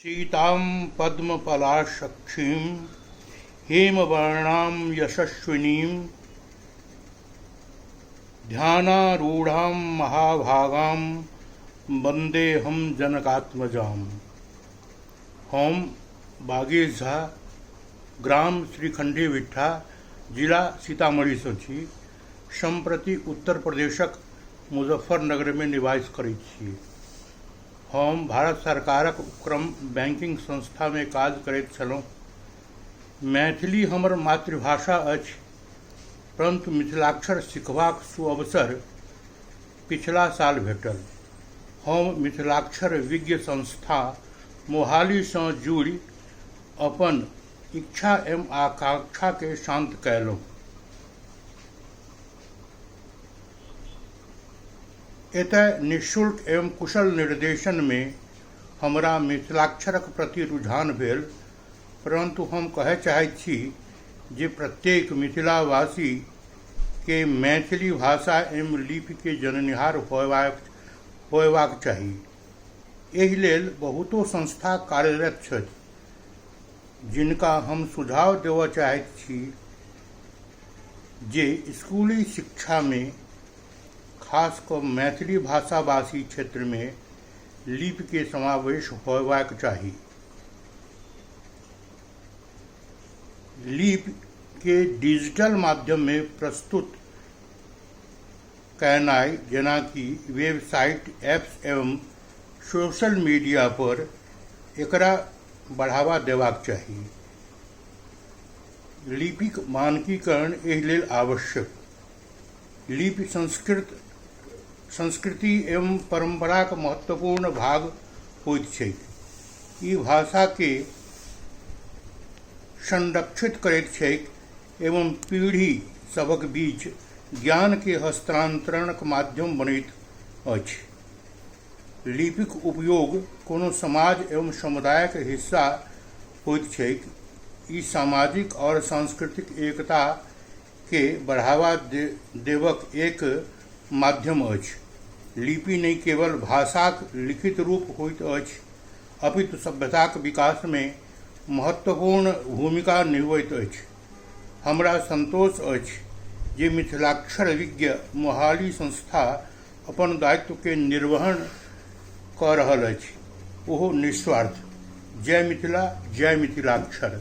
सीतां पद्मपलाशक्षीं हेमवर्णां यशस्विनीं ध्यानारूढां महाभागां वन्देऽहं जनकात्मजाम्। हम बागेश झा, ग्राम श्रीखण्डी विट्ठा, जिला सीतामढ़ीसँ छी। सम्प्रति उत्तर प्रदेशक मुजफ्फरनगरमे निवास करैत छी। हम भारत सरकारक उपक्रम बैंकिंग संस्थामे काज करैत छलहुँ। मैथिली हमर मातृभाषा अछि, परन्तु मिथिलाक्षर सिखबाक सुअवसर पिछला साल भेटल। हम मिथिलाक्षर विज्ञ संस्था मोहालीसँ जुड़ि अपन इच्छा एवं आकांक्षाकेँ शान्त कयलहुँ। एतय निःशुल्क एवं कुशल निर्देशनमे हमरा मिथिलाक्षरक प्रति रुझान भेल, परन्तु हम कहय चाहैत छी जे प्रत्येक मिथिलावासी केँ मैथिली भाषा एवं लिपि के जननिहार होयबाक चाही। एहि लेल बहुतो संस्था कार्यरत छथि, जिनका हम सुझाव देबय चाहैत छी जे स्कूली शिक्षामे खास कऽ मैथिली भाषाभाषी क्षेत्रमे लिपिके समावेश होयबाक चाही। लिपिके डिजिटल माध्यममे प्रस्तुत कयनाइ जेनाकि वेबसाइट, एप्स एवं सोशल मीडिया पर एकरा बढ़ावा देबाक चाही। लिपिक मानकीकरण एहि लेल आवश्यक। लिपि संस्कृत संस्कृति एवं परम्पराक महत्वपूर्ण भाग होइत छैक। ई भाषाके संरक्षित करैत छैक एवं पीढ़ी सभक बीच ज्ञानके हस्तान्तरणक माध्यम बनैत अछि। लिपिक उपयोग कोनो समाज एवं समुदायक हिस्सा होइत छैक। ई सामाजिक आओर सांस्कृतिक एकता के बढ़ावा देबक एक माध्यम अछि। लिपि नहि केवल भाषाक लिखित रूप होइत अछि, अपितु सभ्यताक विकासमे महत्वपूर्ण भूमिका निभबैत अछि। हमरा संतोष अछि जे मिथिलाक्षर विज्ञ मोहाली संस्था अपन दायित्व के निर्वहन कऽ रहल अछि, ओहो निस्वार्थ। जय मिथिला, जय मिथिलाक्षर।